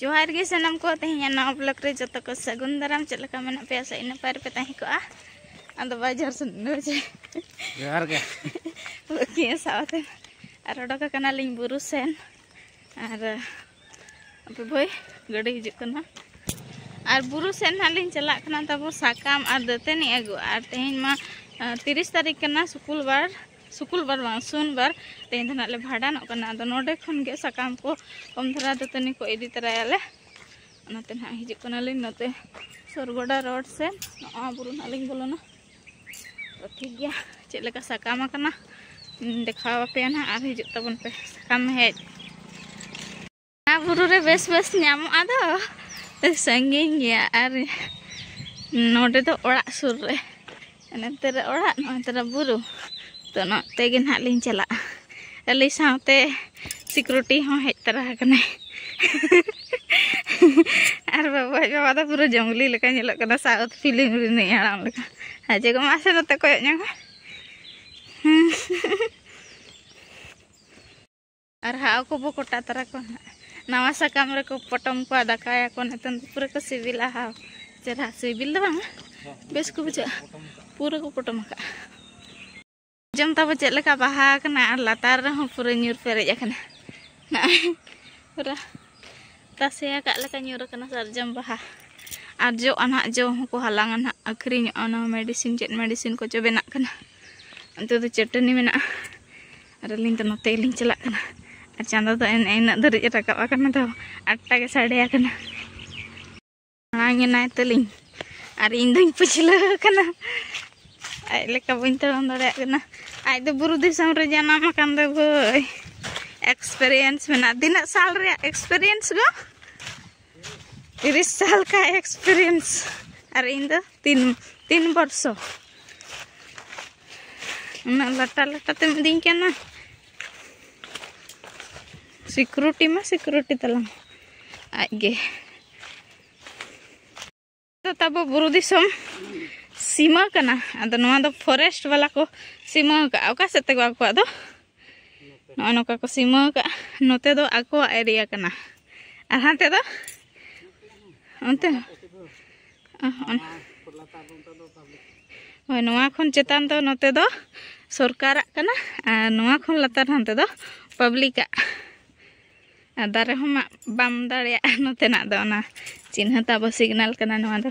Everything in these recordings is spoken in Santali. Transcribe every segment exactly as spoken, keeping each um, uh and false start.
ᱡᱚᱦᱟᱨ ᱜᱮ ᱥᱟᱱᱟᱢ ᱠᱚ, ᱛᱮᱦᱮᱧᱟᱜ ᱱᱟᱣᱟ ᱵᱞᱚᱜ ᱨᱮ ᱡᱚᱛᱚ ᱠᱚ ᱥᱟᱹᱜᱩᱱ ᱫᱟᱨᱟᱢ᱾ ᱪᱮᱫ ᱞᱮᱠᱟ ᱢᱮᱱᱟᱜ ᱯᱮᱭᱟ? ᱥᱮ ᱤᱱᱟᱹ ᱯᱟᱭ ᱨᱮᱯᱮ ᱛᱟᱦᱮᱸ ᱠᱚᱜᱼᱟ? ᱟᱫᱚ ᱵᱟᱭ ᱡᱚᱦᱟᱨ ᱥᱟᱹᱜᱩᱱ ᱫᱚ ᱪᱮᱫ? ᱡᱚᱦᱟᱨ ᱜᱮ᱾ ᱵᱟᱹᱠᱤᱭᱟᱹ ᱥᱟᱶᱛᱮ ᱟᱨ ᱚᱰᱚᱠ ᱟᱠᱟᱱᱟᱞᱤᱧ ᱵᱩᱨᱩ ᱥᱮᱱ᱾ ᱟᱨ ᱟᱯᱮ ᱵᱷᱟᱹᱭ ᱜᱟᱹᱰᱤ ᱦᱤᱡᱩᱜ ᱠᱟᱱᱟ᱾ ᱟᱨ ᱵᱩᱨᱩ ᱥᱮᱱ ᱱᱟᱦᱟᱜ ᱞᱤᱧ ᱪᱟᱞᱟᱜ ᱠᱟᱱᱟ ᱛᱟᱵᱚ ᱥᱟᱠᱟᱢ ᱟᱨ ᱫᱟᱹᱛᱟᱹᱱᱤ ᱟᱹᱜᱩ᱾ ᱟᱨ ᱛᱮᱦᱮᱧ ᱢᱟ ᱟᱨ ᱛᱤᱨᱤᱥ ᱛᱟᱹᱨᱤᱠᱷ ᱠᱟᱱᱟ, ᱥᱩᱠᱩᱞᱵᱟᱨ, ᱥᱩᱠᱩᱞᱵᱟᱨ ᱵᱟᱝ, ᱥᱩᱱᱵᱟᱨ᱾ ᱛᱮᱦᱮᱧ ᱫᱚ ᱱᱟᱦᱟᱜ ᱞᱮ ᱵᱷᱟᱸᱰᱟᱱᱚᱜ ᱠᱟᱱᱟ᱾ ᱟᱫᱚ ᱱᱚᱰᱮ ᱠᱷᱚᱱ ᱜᱮ ᱥᱟᱠᱟᱢ ᱠᱚ ᱠᱚᱢ ᱫᱷᱟᱨᱟ ᱫᱟᱹᱛᱟᱹᱱᱤ ᱠᱚ ᱤᱫᱤ ᱛᱚᱨᱟᱭᱟᱞᱮ᱾ ᱚᱱᱟᱛᱮ ᱱᱟᱦᱟᱜ ᱦᱤᱡᱩᱜ ᱠᱟᱱᱟᱞᱤᱧ ᱱᱚᱛᱮ ᱥᱚᱨᱜᱚᱰᱟ ᱨᱳᱰ ᱥᱮᱫ᱾ ᱱᱚᱣᱟ ᱵᱩᱨᱩ ᱱᱟᱦᱟᱜ ᱞᱤᱧ ᱵᱚᱞᱚᱱᱟ᱾ ᱛᱚ ᱴᱷᱤᱠ ᱜᱮᱭᱟ, ᱪᱮᱫ ᱞᱮᱠᱟ ᱥᱟᱠᱟᱢ ᱟᱠᱟᱱᱟ, ᱩᱸ, ᱫᱮᱠᱷᱟᱣ ᱟᱯᱮᱭᱟ ᱱᱟᱦᱟᱜ ᱟᱨ ᱦᱤᱡᱩᱜ ᱛᱟᱵᱚᱱ ᱯᱮ ᱥᱟᱠᱟᱢ ᱦᱮᱡ᱾ ᱚᱱᱟ ᱵᱩᱨᱩ ᱨᱮ ᱵᱮᱥ ᱵᱮᱥ ᱧᱟᱢᱚᱜᱼᱟ ᱫᱚ, ᱥᱟᱺᱜᱤᱧ ᱜᱮᱭᱟ ᱟᱨ ᱱᱚᱰᱮ ᱫᱚ ᱚᱲᱟᱜ ᱥᱩᱨ ᱨᱮ᱾ ᱱᱚᱛᱮ ᱨᱮ ᱚᱲᱟᱜ, ᱱᱚᱛᱮ ᱨᱮ ᱵᱩᱨᱩ᱾ ᱛᱚ ᱱᱚᱛᱮ ᱜᱮ ᱱᱟᱦᱟᱜ ᱞᱤᱧ ᱪᱟᱞᱟᱜᱼᱟ᱾ ᱟᱞᱮ ᱥᱟᱶᱛᱮ ᱥᱤᱠᱩᱨᱤᱴᱤ ᱦᱚᱸ ᱦᱮᱡ ᱛᱚᱨᱟ ᱟᱠᱟᱱᱟᱭ᱾ ᱟᱨ ᱵᱟᱵᱟ, ᱟᱡ ᱵᱟᱵᱟ ᱫᱚ ᱯᱩᱨᱟᱹ ᱡᱚᱝᱜᱞᱤ ᱞᱮᱠᱟ ᱧᱮᱞᱚᱜ ᱠᱟᱱᱟ, ᱥᱟᱣᱩᱛᱷ ᱯᱷᱤᱞᱢ ᱨᱤᱱᱤᱡ ᱦᱟᱲᱟᱢ ᱞᱮᱠᱟ᱾ ᱟᱡ ᱜᱚ ᱢᱟᱥᱮ ᱱᱚᱛᱮ ᱠᱚᱭᱚᱜ ᱧᱚᱜ ᱢᱮ᱾ ᱟᱨ ᱦᱟᱣ ᱠᱚᱵᱚ ᱠᱚᱴᱟ ᱛᱟᱨᱟ ᱠᱚᱣᱟ ᱱᱟᱦᱟᱜ᱾ ᱱᱟᱣᱟ ᱥᱟᱠᱟᱢ ᱨᱮᱠᱚ ᱯᱚᱴᱚᱢ ᱠᱚᱣᱟ, ᱫᱟᱠᱟᱭᱟᱠᱚ᱾ ᱱᱤᱛᱚᱝ ᱫᱚ ᱯᱩᱨᱟᱹ ᱠᱚ ᱥᱤᱵᱤᱞᱟ ᱦᱟᱣ᱾ ᱪᱮᱨᱦᱟ ᱥᱤᱵᱤᱞ ᱫᱚ ᱵᱟᱝᱟ, ᱵᱮᱥ ᱠᱚ ᱵᱩᱡᱷᱟᱹᱜᱼᱟ᱾ ᱯᱩᱨᱟᱹ ᱠᱚ ᱯᱚᱴᱚᱢ ᱟᱠᱟᱫᱼᱟ᱾ ᱡᱚᱢ ᱛᱟᱵᱚ ᱪᱮᱫ ᱞᱮᱠᱟ ᱵᱟᱦᱟ ᱟᱠᱟᱱᱟ ᱟᱨ ᱞᱟᱛᱟᱨ ᱨᱮᱦᱚᱸ ᱯᱩᱨᱟᱹ ᱧᱩᱨ ᱯᱮᱨᱮᱡ ᱟᱠᱟᱱᱟ᱾ ᱱᱚᱜᱼᱚᱭ ᱯᱩᱨᱟᱹ ᱛᱟᱥᱮ ᱟᱠᱟᱫ ᱞᱮᱠᱟ ᱧᱩᱨ ᱟᱠᱟᱱᱟ ᱥᱟᱨᱡᱚᱢ ᱵᱟᱦᱟ᱾ ᱟᱨ ᱡᱚᱜᱼᱟ ᱱᱟᱦᱟᱜ, ᱡᱚ ᱦᱚᱸᱠᱚ ᱦᱟᱞᱟᱝᱟ ᱱᱟᱦᱟᱜ, ᱟᱹᱠᱷᱨᱤᱧᱚᱜᱼᱟ᱾ ᱚᱱᱟ ᱢᱮᱰᱤᱥᱤᱱ, ᱪᱮᱫ ᱢᱮᱰᱤᱥᱤᱱ ᱠᱚᱪᱚ ᱵᱮᱱᱟᱜ ᱠᱟᱱᱟ᱾ ᱚᱱᱛᱮ ᱫᱚ ᱪᱟᱹᱴᱟᱹᱱᱤ ᱢᱮᱱᱟᱜᱼᱟ᱾ ᱟᱨ ᱟᱹᱞᱤᱧ ᱫᱚ ᱱᱚᱛᱮ ᱜᱮᱞᱤᱧ ᱪᱟᱞᱟᱜ ᱠᱟᱱᱟ᱾ ᱟᱨ ᱪᱟᱸᱫᱚ ᱫᱚ ᱮᱱ-, ᱤᱱᱟᱹᱜ ᱫᱷᱟᱹᱨᱤᱡ ᱮ ᱨᱟᱠᱟᱵ ᱟᱠᱟᱱᱟ ᱫᱚ, ᱟᱴ ᱴᱟ ᱜᱮ ᱥᱟᱰᱮ ᱟᱠᱟᱱᱟ᱾ ᱢᱟᱲᱟᱝ ᱮᱱᱟᱭ ᱛᱟᱹᱞᱤᱧ ᱟᱨ ᱤᱧ ᱫᱩᱧ ᱯᱟᱹᱪᱷᱞᱟᱹ ᱟᱠᱟᱱᱟ᱾ ᱟᱡ ᱞᱮᱠᱟ ᱵᱟᱹᱧ ᱛᱟᱲᱟᱢ ᱫᱟᱲᱮᱭᱟᱜ ᱠᱟᱱᱟ᱾ ᱟᱡ ᱫᱚ ᱵᱩᱨᱩ ᱫᱤᱥᱚᱢ ᱨᱮ ᱡᱟᱱᱟᱢ ᱟᱠᱟᱱ ᱫᱚ ᱵᱷᱟᱹᱭ᱾ ᱮᱠᱥᱯᱮᱨᱤᱭᱮᱱᱥ ᱢᱮᱱᱟᱜᱼᱟ᱾ ᱛᱤᱱᱟᱹᱜ ᱥᱟᱞ ᱨᱮᱭᱟᱜ ᱮᱠᱥᱯᱮᱨᱤᱭᱮᱱᱥ ᱜᱚ? ᱛᱤᱨᱤᱥ ᱥᱟᱞ ᱠᱟ ᱮᱠᱥᱯᱮᱨᱤᱭᱮᱱᱥ᱾ ᱟᱨ ᱤᱧ ᱫᱚ ᱛᱤᱱ, ᱛᱤᱱ ᱵᱚᱨᱥᱚ᱾ ᱩᱱᱟᱹᱜ ᱞᱟᱴᱟ ᱞᱟᱴᱟ ᱛᱮᱢ ᱤᱫᱤᱧ ᱠᱟᱱᱟ᱾ ᱥᱤᱠᱩᱨᱤᱴᱤ ᱢᱟ ᱥᱤᱠᱩᱨᱤᱴᱤ ᱛᱟᱞᱟᱝ ᱟᱡ ᱜᱮ᱾ ᱫᱚ ᱛᱟᱵᱚ ᱵᱩᱨᱩ ᱫᱤᱥᱚᱢ ᱥᱤᱢᱟᱹ ᱠᱟᱱᱟ᱾ ᱟᱫᱚ ᱱᱚᱣᱟ ᱫᱚ ᱯᱷᱚᱨᱮᱥᱴ ᱵᱟᱞᱟ ᱠᱚ ᱥᱤᱢᱟᱹ ᱟᱠᱟᱫᱼᱟ᱾ ᱚᱠᱟ ᱥᱮᱫ ᱛᱮᱠᱚ ᱟᱠᱚᱣᱟᱜ ᱫᱚ ᱱᱚᱜᱼᱚ ᱱᱚᱝᱠᱟ ᱠᱚ ᱥᱤᱢᱟᱹ ᱟᱠᱟᱫᱼᱟ᱾ ᱱᱚᱛᱮ ᱫᱚ ᱟᱠᱚᱣᱟᱜ ᱮᱨᱤᱭᱟ ᱠᱟᱱᱟ᱾ ᱟᱨ ᱦᱟᱱᱛᱮ ᱫᱚ? ᱚᱱᱛᱮ? ᱚ, ᱚᱱ-, ᱦᱳᱭ, ᱱᱚᱣᱟ ᱠᱷᱚᱱ ᱪᱮᱛᱟᱱ ᱫᱚ ᱱᱚᱛᱮ ᱫᱚ ᱥᱚᱨᱠᱟᱨᱟᱜ ᱠᱟᱱᱟ, ᱟᱨ ᱱᱚᱣᱟ ᱠᱷᱚᱱ ᱞᱟᱛᱟᱨ ᱦᱟᱱᱛᱮ ᱫᱚ ᱯᱟᱵᱽᱞᱤᱠᱟᱜ᱾ ᱟᱨ ᱫᱟᱨᱮ ᱦᱚᱸ ᱢᱟᱜ ᱵᱟᱢ ᱫᱟᱲᱮᱭᱟᱜᱼᱟ ᱱᱚᱛᱮᱱᱟᱜ ᱫᱚ, ᱚᱱᱟ ᱪᱤᱱᱦᱟᱹ ᱛᱟᱵᱚ, ᱥᱤᱜᱽᱱᱟᱞ ᱠᱟᱱᱟ ᱱᱚᱣᱟ ᱫᱚ᱾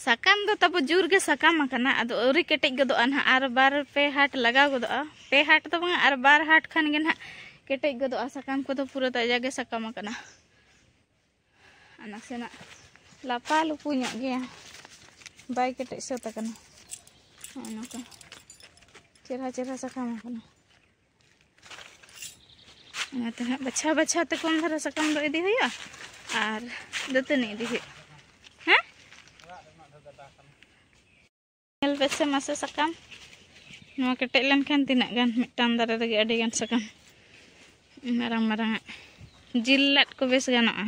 ᱥᱟᱠᱟᱢ ᱫᱚ ᱛᱟᱵᱚ ᱡᱳᱨ ᱜᱮ ᱥᱟᱠᱟᱢ ᱟᱠᱟᱱᱟ, ᱟᱫᱚ ᱟᱹᱣᱨᱤ ᱠᱮᱴᱮᱡ ᱜᱚᱫᱚᱜᱼᱟ ᱱᱟᱦᱟᱜ, ᱟᱨ ᱵᱟᱨ ᱯᱮ ᱦᱟᱴ ᱞᱟᱜᱟᱣ ᱜᱚᱫᱚᱜᱼᱟ, ᱯᱮ ᱦᱟᱴ ᱫᱚ ᱵᱟᱝᱟ, ᱟᱨ ᱵᱟᱨ ᱦᱟᱴ ᱠᱷᱟᱱ ᱜᱮ ᱱᱟᱦᱟᱜ ᱠᱮᱴᱮᱡ ᱜᱚᱫᱚᱜᱼᱟ᱾ ᱥᱟᱠᱟᱢ ᱠᱚᱫᱚ ᱯᱩᱨᱟᱹ ᱛᱟᱡᱟ ᱜᱮ ᱥᱟᱠᱟᱢ ᱟᱠᱟᱱᱟ᱾ ᱟᱨ ᱱᱟᱥᱮᱱᱟᱜ ᱞᱟᱯᱟ ᱞᱩᱯᱩ ᱧᱚᱜ ᱜᱮᱭᱟ, ᱵᱟᱭ ᱠᱮᱴᱮᱡ ᱥᱟᱹᱛ ᱟᱠᱟᱱᱟ᱾ ᱱᱚᱜᱼᱚ ᱱᱚᱝᱠᱟ ᱪᱮᱨᱦᱟ ᱪᱮᱨᱦᱟ ᱥᱟᱠᱟᱢ ᱟᱠᱟᱱᱟ᱾ ᱚᱱᱟᱛᱮ ᱦᱟᱸᱜ ᱵᱟᱪᱷᱟᱣ ᱵᱟᱪᱷᱟᱣ ᱛᱮ ᱠᱚᱢ ᱫᱷᱟᱨᱟ ᱥᱟᱠᱟᱢ ᱫᱚ ᱤᱫᱤ ᱦᱩᱭᱩᱜᱼᱟ ᱟᱨ ᱫᱟᱹᱛᱟᱹᱱᱤ ᱤᱫᱤ ᱦᱩᱭᱩᱜᱼᱟ᱾ ᱦᱮᱸ? ᱧᱮᱞ ᱯᱮᱥᱮ ᱢᱟᱥᱮ ᱥᱟᱠᱟᱢ᱾ ᱱᱚᱣᱟ ᱠᱮᱴᱮᱡ ᱞᱮᱱᱠᱷᱟᱱ ᱛᱤᱱᱟᱹᱜ ᱜᱟᱱ, ᱢᱤᱫᱴᱟᱝ ᱫᱟᱨᱮ ᱨᱮᱜᱮ ᱟᱹᱰᱤ ᱜᱟᱱ ᱥᱟᱠᱟᱢ᱾ ᱢᱟᱨᱟᱝ ᱢᱟᱨᱟᱝ ᱟᱜ᱾ ᱡᱤᱞ ᱞᱟᱫ ᱠᱚ ᱵᱮᱥ ᱜᱟᱱᱚᱜᱼᱟ᱾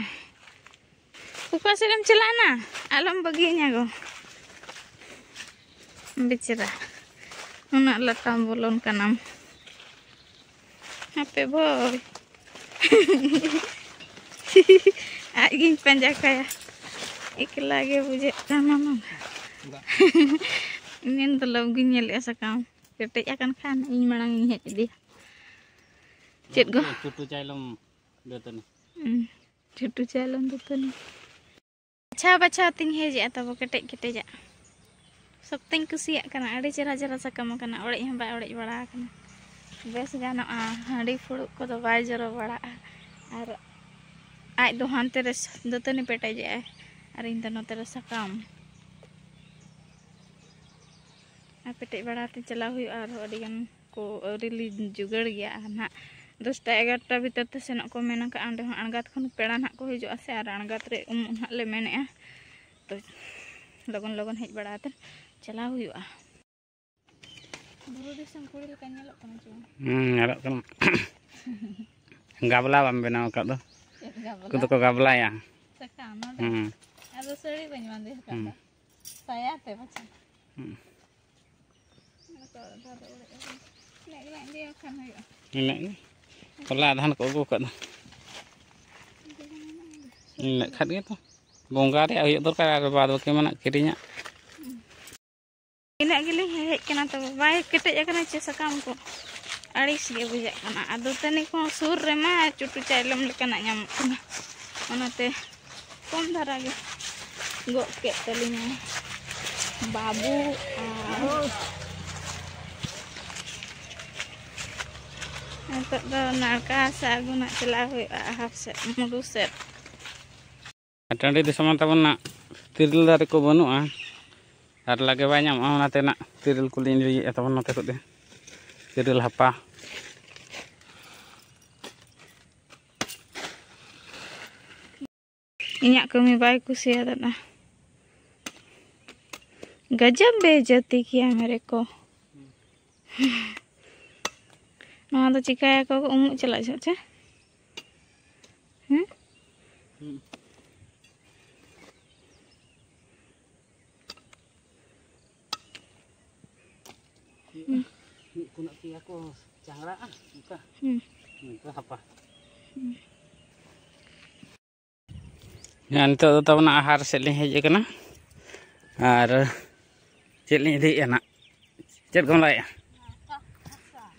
ᱚᱠᱟ ᱥᱮᱫ ᱮᱢ ᱪᱟᱞᱟᱣᱱᱟ? ᱟᱞᱚᱢ ᱵᱟᱹᱜᱤᱭᱟᱹᱧᱟ ᱜᱚ᱾ ᱵᱮᱪᱟᱨᱟ᱾ ᱩᱱᱟᱹᱜ ᱞᱟᱴᱟᱢ ᱵᱚᱞᱚᱱ ᱠᱟᱱᱟᱢ᱾ ᱦᱟᱯᱮ ᱵᱷᱳᱭ᱾ ᱟᱡ ᱜᱤᱧ ᱯᱟᱸᱡᱟ ᱠᱟᱭᱟ᱾ ᱮᱠᱞᱟ ᱜᱮ ᱵᱩᱡᱷᱟᱹᱜ ᱠᱟᱱᱟ ᱱᱚᱣᱟ᱾ ᱢᱮᱱ ᱫᱚ ᱞᱚᱵ ᱜᱤᱧ ᱧᱮᱞᱮᱜᱼᱟ ᱥᱟᱠᱟᱢ᱾ ᱠᱮᱴᱮᱡ ᱟᱠᱟᱱ ᱠᱷᱟᱱ ᱤᱧ ᱢᱟᱲᱟᱝ ᱤᱧ ᱦᱮᱡ ᱤᱫᱤᱭᱟ᱾ ᱪᱮᱫ ᱜᱚ? ᱪᱩᱴᱩ ᱪᱟᱭᱞᱚᱢ ᱫᱟᱹᱛᱟᱹᱱᱤ᱾ ᱦᱩᱸ, ᱪᱩᱴᱩ ᱪᱟᱭᱞᱚᱢ ᱫᱟᱹᱛᱟᱹᱱᱤ᱾ ᱵᱟᱪᱷᱟᱣ ᱵᱟᱪᱷᱟᱣ ᱛᱤᱧ ᱦᱮᱡᱮᱜᱼᱟ ᱛᱟᱵᱚ ᱠᱮᱴᱮᱡ ᱠᱮᱴᱮᱡᱟᱜ᱾ ᱥᱚᱠᱛᱚᱧ ᱠᱩᱥᱤᱭᱟᱜ ᱠᱟᱱᱟ, ᱟᱹᱰᱤ ᱪᱮᱦᱨᱟ ᱪᱮᱦᱨᱟ ᱥᱟᱠᱟᱢ ᱟᱠᱟᱱᱟ, ᱚᱲᱮᱡ ᱦᱚᱸ ᱵᱟᱭ ᱚᱲᱮᱡ ᱵᱟᱲᱟ ᱟᱠᱟᱱᱟ᱾ ᱵᱮᱥ ᱜᱟᱱᱚᱜᱼᱟ, ᱦᱟᱺᱰᱤ ᱯᱷᱩᱲᱩᱜ ᱠᱚᱫᱚ ᱵᱟᱭ ᱡᱚᱨᱚ ᱵᱟᱲᱟᱜᱼᱟ᱾ ᱟᱨ ᱟᱡ ᱫᱚ ᱦᱟᱱᱛᱮ ᱨᱮ ᱫᱟᱹᱛᱟᱹᱱᱤ ᱯᱮᱴᱮᱡᱮᱜᱼᱟᱭ ᱟᱨ ᱤᱧ ᱫᱚ ᱱᱚᱛᱮ ᱨᱮ ᱥᱟᱠᱟᱢ᱾ ᱟᱨ ᱯᱮᱴᱮᱡ ᱵᱟᱲᱟ ᱠᱟᱛᱮ ᱪᱟᱞᱟᱣ ᱦᱩᱭᱩᱜᱼᱟ, ᱟᱨᱦᱚᱸ ᱟᱹᱰᱤ ᱜᱟᱱ ᱠᱚ ᱟᱹᱣᱨᱤ ᱞᱮ ᱡᱩᱜᱟᱹᱲ ᱜᱮᱭᱟ᱾ ᱟᱨ ᱱᱟᱦᱟᱜ ᱫᱚᱥᱴᱟ ᱮᱜᱟᱨᱚᱴᱟ ᱵᱷᱤᱛᱤᱨ ᱛᱮ ᱥᱮᱱᱚᱜ ᱠᱚ ᱢᱮᱱ ᱟᱠᱟᱫᱼᱟ᱾ ᱚᱸᱰᱮ ᱦᱚᱸ ᱟᱬᱜᱟᱛ ᱠᱷᱚᱱ ᱯᱮᱲᱟ ᱱᱟᱦᱟᱜ ᱠᱚ ᱦᱤᱡᱩᱜᱼᱟ ᱥᱮ, ᱟᱨ ᱟᱬᱜᱟᱛ ᱨᱮ ᱩᱢᱩᱜ ᱱᱟᱦᱟᱜ ᱞᱮ ᱢᱮᱱᱮᱫᱼᱟ᱾ ᱛᱚ ᱞᱚᱜᱚᱱ ᱞᱚᱜᱚᱱ ᱦᱮᱡ ᱵᱟᱲᱟ ᱠᱟᱛᱮ ᱪᱟᱞᱟᱣ ᱦᱩᱭᱩᱜᱼᱟ᱾ ᱵᱩᱨᱩ ᱫᱤᱥᱚᱢ ᱠᱩᱲᱤ ᱞᱮᱠᱟ ᱧᱮᱞᱚᱜ ᱠᱟᱱᱟ ᱪᱮ ᱵᱟᱝ? ᱦᱩᱸ, ᱧᱮᱞᱚᱜ ᱠᱟᱱᱟ᱾ ᱜᱟᱵᱞᱟ ᱵᱟᱢ ᱵᱮᱱᱟᱣ ᱟᱠᱟᱫ ᱫᱚ᱾ ᱪᱮᱫ ᱜᱟᱵᱞᱟ? ᱩᱱᱠᱩ ᱫᱚᱠᱚ ᱜᱟᱵᱞᱟᱭᱟ᱾ ᱥᱟᱠᱟᱢ ᱱᱚᱰᱮ? ᱦᱩᱸ᱾ ᱟᱫᱚ ᱥᱟᱹᱲᱤ ᱵᱟᱹᱧ ᱵᱟᱸᱫᱮ ᱟᱠᱟᱫ ᱦᱩᱸ᱾ ᱫᱚ᱾ ᱥᱟᱭᱟ ᱛᱮ ᱯᱟᱪᱷᱮ᱾ ᱦᱩᱸ᱾ ᱚᱱᱟ ᱠᱚ ᱟᱫᱷᱟ ᱫᱚ ᱚᱲᱮᱡ ᱟᱠᱟᱱᱟ᱾ ᱤᱱᱟᱹᱜ ᱜᱮᱞᱟᱝ ᱤᱫᱤᱭᱟ, ᱵᱟᱠᱷᱟᱱ ᱦᱩᱭᱩᱜᱼᱟ᱾ ᱤᱱᱟᱹᱜ ᱜᱮ᱾ ᱦᱚᱞᱟ ᱟᱫᱷᱟᱱ ᱠᱚ ᱟᱹᱜᱩ ᱟᱠᱟᱫ ᱫᱚ᱾ ᱤᱱᱟᱹᱜ ᱠᱷᱟᱱ ᱜᱮᱛᱚ ᱵᱚᱸᱜᱟ ᱨᱮᱭᱟᱜ ᱦᱩᱭᱩᱜ ᱫᱚᱨᱠᱟᱨ, ᱟᱨ ᱵᱟᱫ ᱵᱟᱹᱠᱤ ᱢᱮᱱᱟᱜ ᱠᱤᱨᱤᱧᱟᱜ᱾ ᱤᱱᱟᱹᱜ ᱜᱮᱞᱤᱧ ᱦᱮᱡ ᱠᱟᱱᱟ, ᱛᱚᱵᱮ ᱵᱟᱭ ᱠᱮᱴᱮᱡ ᱟᱠᱟᱱᱟ ᱪᱮ ᱥᱟᱠᱟᱢ ᱠᱚ, ᱟᱹᱲᱤᱥ ᱜᱮ ᱵᱩᱡᱷᱟᱹᱜ ᱠᱟᱱᱟ᱾ ᱟᱨ ᱫᱟᱹᱛᱟᱹᱱᱤ ᱠᱚᱦᱚᱸ ᱥᱩᱨ ᱨᱮᱢᱟ ᱪᱩᱴᱩ ᱪᱟᱭᱞᱚᱢ ᱞᱮᱠᱟᱱᱟᱜ ᱧᱟᱢᱚᱜ ᱠᱟᱱᱟ, ᱚᱱᱟᱛᱮ ᱠᱚᱢ ᱫᱷᱟᱨᱟ ᱜᱮ ᱜᱚᱜ ᱠᱮᱫ ᱛᱟᱹᱞᱤᱧᱟᱭ ᱵᱟᱹᱵᱩ᱾ ᱟᱨ ᱱᱤᱛᱚᱜ ᱫᱚ ᱱᱟᱲᱠᱟ ᱥᱮ ᱟᱹᱜᱩ ᱱᱟᱜ ᱪᱟᱞᱟᱣ ᱦᱩᱭᱩᱜᱼᱟ, ᱟᱦᱟᱨ ᱥᱮᱫ, ᱢᱩᱰᱩ ᱥᱮᱫ᱾ ᱟᱨ ᱴᱟᱺᱰᱤ ᱫᱤᱥᱚᱢ ᱢᱟ ᱛᱟᱵᱚᱱ ᱱᱟᱜ ᱛᱤᱨᱤᱞ ᱫᱟᱨᱮ ᱠᱚ ᱵᱟᱹᱱᱩᱜᱼᱟ, ᱟᱨ ᱞᱟᱜᱮ ᱵᱟᱭ ᱧᱟᱢᱚᱜᱼᱟ, ᱚᱱᱟᱛᱮ ᱱᱟᱜ ᱛᱤᱨᱤᱞ ᱠᱚᱞᱤᱧ ᱤᱫᱤᱭᱮᱫᱼᱟ ᱛᱟᱵᱚᱱ ᱱᱚᱛᱮ ᱠᱷᱚᱱ ᱜᱮ, ᱛᱤᱨᱤᱞ ᱦᱟᱯᱟ᱾ ᱤᱧᱟᱹᱜ ᱠᱟᱹᱢᱤ ᱵᱟᱭ ᱠᱩᱥᱤᱭᱟᱫᱟ᱾ ᱜᱟᱡᱟᱵ ᱵᱮᱤᱡᱽᱡᱚᱛᱤ ᱠᱤᱭᱟ ᱢᱮᱨᱮ ᱠᱚ᱾ ᱱᱚᱣᱟ ᱫᱚ ᱪᱤᱠᱟᱹᱭᱟᱠᱚ, ᱩᱢᱩᱜ ᱪᱟᱞᱟᱜ ᱡᱚᱦᱚᱜ ᱪᱮ? ᱦᱩᱸ? ᱦᱩᱸ᱾ ᱢᱤᱫ ᱠᱷᱚᱱᱟᱜ ᱯᱮᱭᱟ ᱠᱚ ᱪᱟᱝᱲᱟᱜᱼᱟ, ᱚᱱᱠᱟ᱾ ᱦᱩᱸ᱾ ᱚᱱᱠᱟ ᱦᱟᱯᱟ᱾ ᱦᱩᱸ᱾ ᱦᱮᱸ, ᱱᱤᱛᱚᱜ ᱫᱚ ᱛᱟᱵᱚᱱ ᱟᱦᱟᱨ ᱥᱮᱫ ᱞᱤᱧ ᱦᱮᱡ ᱟᱠᱟᱱᱟ᱾ ᱟᱨ ᱪᱮᱫ ᱞᱤᱧ ᱤᱫᱤᱭᱮᱫᱼᱟ ᱱᱟᱜ? ᱪᱮᱫ ᱠᱚᱢ ᱞᱟᱹᱭᱮᱫᱼᱟ?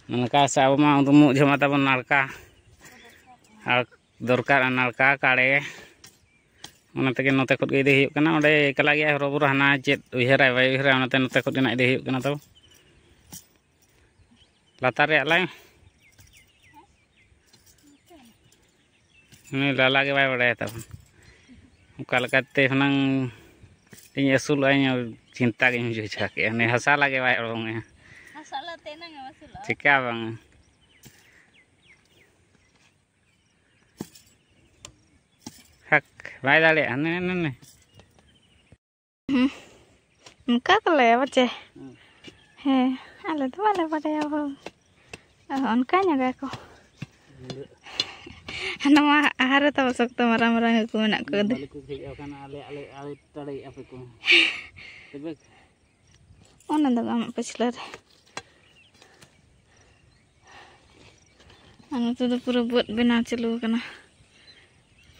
ᱱᱟᱲᱠᱟ ᱥᱮ ᱟᱵᱚ ᱢᱟ ᱩᱫᱩᱢᱚᱜ ᱡᱷᱚᱢᱟ ᱛᱟᱵᱚᱱ ᱱᱟᱲᱠᱟ᱾ ᱟᱨ ᱫᱚᱨᱠᱟᱨ ᱱᱟᱲᱠᱟ ᱠᱟᱲᱮ᱾ ᱚᱱᱟ ᱛᱮᱜᱮ ᱱᱚᱛᱮ ᱠᱷᱚᱱ ᱜᱮ ᱤᱫᱤ ᱦᱩᱭᱩᱜ ᱠᱟᱱᱟ᱾ ᱚᱸᱰᱮ ᱮᱠᱞᱟ ᱜᱮᱭᱟᱭ ᱦᱚᱨᱚᱵᱚᱨᱚ, ᱦᱟᱱᱟ ᱪᱮᱫ ᱩᱭᱦᱟᱹᱨᱟᱭ ᱵᱟᱭ ᱩᱭᱦᱟᱹᱨᱟ, ᱚᱱᱟᱛᱮ ᱱᱚᱛᱮ ᱠᱷᱚᱱ ᱜᱮ ᱱᱟᱜ ᱤᱫᱤ ᱦᱩᱭᱩᱜ ᱠᱟᱱᱟ᱾ ᱛᱚ ᱞᱟᱛᱟᱨ ᱨᱮᱭᱟᱜ ᱞᱟᱭ ᱩᱱᱤ ᱞᱟᱞᱟ ᱜᱮ ᱵᱟᱭ ᱵᱟᱲᱟᱭᱟ ᱛᱟᱵᱚᱱ᱾ ᱚᱠᱟ ᱞᱮᱠᱟᱛᱮ ᱦᱩᱱᱟᱹᱝ ᱤᱧ ᱟᱹᱥᱩᱞᱚᱜᱼᱟ, ᱤᱧ ᱪᱤᱱᱛᱟ ᱜᱤᱧ ᱵᱩᱡᱷᱟᱹᱣ ᱪᱟᱵᱟ ᱠᱮᱜᱼᱟ᱾ ᱩᱱᱤ ᱦᱟᱥᱟ ᱞᱟᱜᱮ ᱵᱟᱭ ᱚᱲᱚᱝᱮᱜᱼᱟ᱾ ᱦᱟᱥᱟ ᱞᱟᱛᱮ ᱮᱱᱟᱝ ᱮᱢ ᱟᱹᱥᱩᱞᱚᱜᱼᱟ᱾ ᱪᱤᱠᱟ ᱵᱟᱝ? ᱦᱟᱠ, ᱵᱟᱭ ᱫᱟᱲᱮᱭᱟᱜᱼᱟ᱾ ᱱᱮ, ᱱᱮ, ᱱᱮ᱾ ᱦᱩᱸ᱾ ᱚᱱᱠᱟ ᱠᱚ ᱞᱟᱹᱭᱟ ᱵᱟᱪᱮ? ᱦᱩᱸ᱾ ᱦᱮᱸ, ᱟᱞᱮ ᱫᱚ ᱵᱟᱞᱮ ᱵᱟᱰᱟᱭᱟ ᱵᱟᱹᱵᱩ᱾ ᱚ, ᱚᱱᱠᱟ ᱧᱚᱜᱟ ᱠᱚ᱾ ᱱᱚᱣᱟ ᱟᱦᱟᱨ ᱨᱮ ᱛᱟᱵᱚ ᱥᱚᱠᱛᱚ ᱢᱟᱨᱟᱝ ᱢᱟᱨᱟᱝ ᱦᱟᱹᱠᱩ ᱢᱮᱱᱟᱜ ᱠᱚᱣᱟ᱾ ᱵᱟᱞᱮ ᱠᱚ ᱦᱮᱡ ᱟᱠᱟᱱᱟ, ᱟᱞᱮ, ᱟᱞᱮ, ᱟᱞᱮ ᱴᱟᱲᱮᱭᱮᱫᱼᱟ ᱯᱮ ᱠᱚ᱾ ᱛᱚᱵᱮ ᱚᱱᱟ ᱫᱚ ᱟᱢᱟᱜ ᱯᱟᱹᱪᱷᱞᱟᱹ ᱨᱮ᱾ ᱟᱨ ᱱᱚᱛᱮ ᱫᱚ ᱯᱩᱨᱟᱹ ᱵᱟᱹᱫᱽ ᱵᱮᱱᱟᱣ ᱪᱟᱹᱞᱩ ᱟᱠᱟᱱᱟ᱾